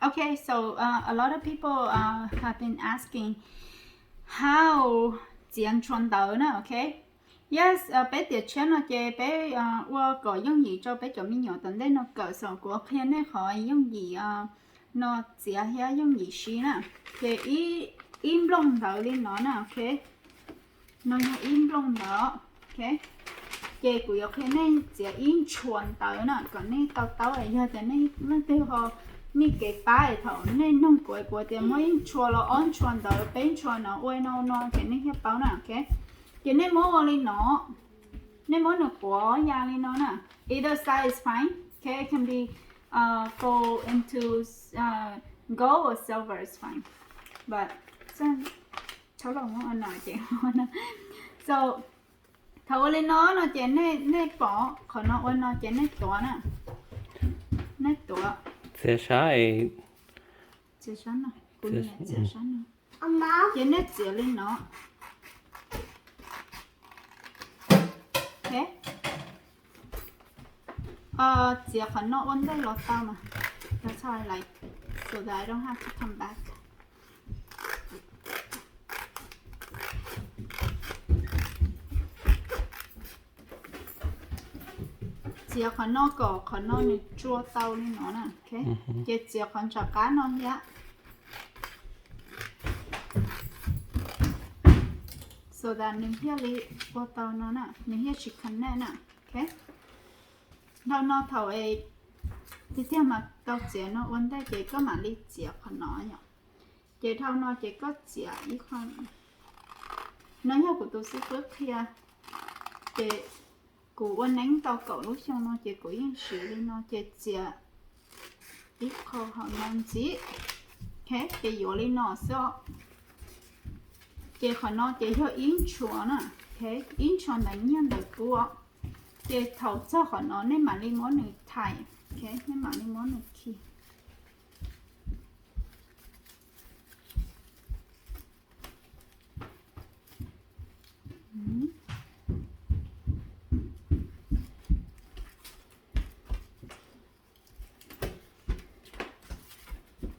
Okay, so uh, a lot of people uh, have been asking how txiav ntshua ntawv na, okay? Yes, uh, peb tiam tshiab no ces peb uh, ua kom yooj yim rau peb cov me nyuam tom ntej no kawm, so kuv qhia nej qhov yooj yim uh, no txiav thiab yooj yim siv na. Ces ib, ib nplooj ntawv li no na, okay? No yog ib nplooj ntawv, okay? Ces kuv yuav qhia nej txiav ib ntshua ntawv na kom nej to taub, yog tias nej leej twg ho nej kev pab es thaum nej noog kuv, kuv tias muab ib ntshua los ob ntshua ntawv, peb ntshua no ua no no ces nej thiaj paub na, okay? Ces nej muab ua li no, nej muab nws quav ya li no na. Either side is fine, okay? It can be uh, fold into uh, gold or silver is fine. But so, so thaum ua li no no ces nej, nej pom qhov no ua no ces nej tuav na. Nej tuav. Txiav sab es Txiav sab no, kuv niam txiav sab no. Ces nej txiav li no. Okay. Txiav qhov no ua ntej los tau mas. That's how I like, so that I don't have to come back. Txiav qhov no kom qhov no nws tsua tau li no na. Okay. Ces txiav qhov nram qab no thiab, so that nws thiaj li ua tau no na, nws thiaj tsis connect na. Okay. Dhau no thaum es tiag tiag mas tau txiav no ua ntej ces koj mam li txiav qhov no yom. Ces dhau no ces koj txiav ib qho. No yog kuv tus xib fwb qhia, ces kuv ua neeb tau kaum lub xyoo no ces kuv yeej siv li no, ces txiav ib qho hauv no ntxiv. Okay, ces yuav li no xwb. Ces qhov no ces yog ib ntshua na. Okay, ib ntshua ntawv nyiaj ntawv kub. Ces thaum txog qhov no nej mam li muab nws thais. Okay, nej mam li muab nws khi.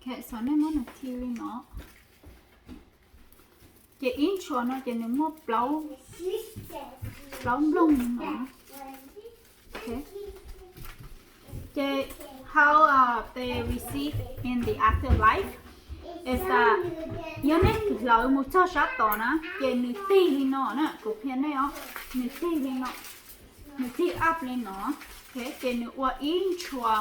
Okay, so nej muab nws khi li no. Ces ib ntshua no ces nws muaj plaub, plaub nplooj li no. Okay. Ces how uh, they receive in the afterlife is that yog nej hlawv mus txog sab tod na, ces nws tig li no na, kuv qhia nej os, nws tig li no, nws tig up li no. Okay, ces nws ua ib ntshua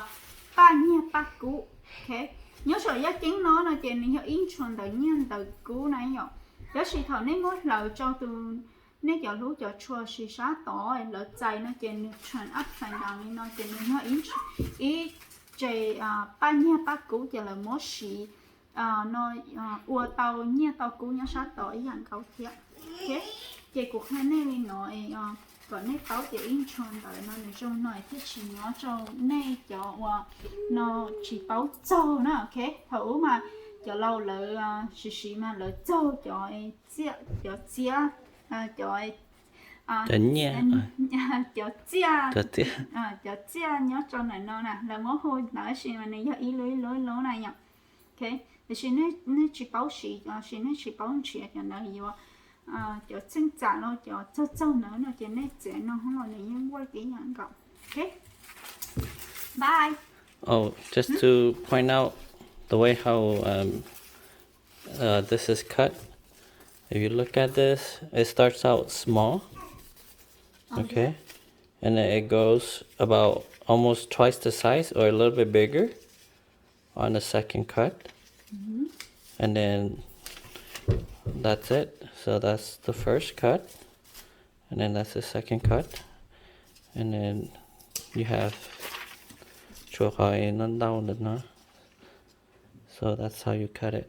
paj nyiaj paj kub. Okay, nyob saum yaj ceeb no no ces nws yog ib ntshua ntawv nyiaj ntawv kub na yom. Tab sis thaum nej muab hlawv rau tus nej cov hlub cov tshua siv sab tod lawv txais no ces nws turn upside down li no ces nws yog ib, ib tse paj nyiaj paj kub ces lawv muab siv no ua tau nyiaj tau kub nyob sab tod ib yam nkaus thiab. Okay, ces kuv qhia nej li no kom nej paub tias ib ntshua ntawv no nws zoo no thiaj tsis nyob rau nej cov uas no tsis paub txog na. Okay, thaum ub mas cov laus lawv siv siv mas lawv txaug cov, cov txiab, cov, cov nyiaj, cov txiaj, cov txiaj nyob rau ntawm no na, lawv muab hu ntawd sis mas nws yog ib lub ib lub ib lub na yom. Okay, tiam sis nej tsis paub siv, sis nej tsis paub nrhiav cov ntawd yuav cov txheej txam los cov txaug txaug ntawd no ces nej txiav no los nws yeej work ib yam nkaus. Okay, bye. Oh, just to point out the way how um, uh, this is cut. If you look at this, it starts out small. Okay. And then it goes about almost twice the size or a little bit bigger on the second cut. And then that's it. So that's the first cut. And then that's the second cut. And then you have tshuav qhov ntau ntau ntawm no. So that's how you cut it.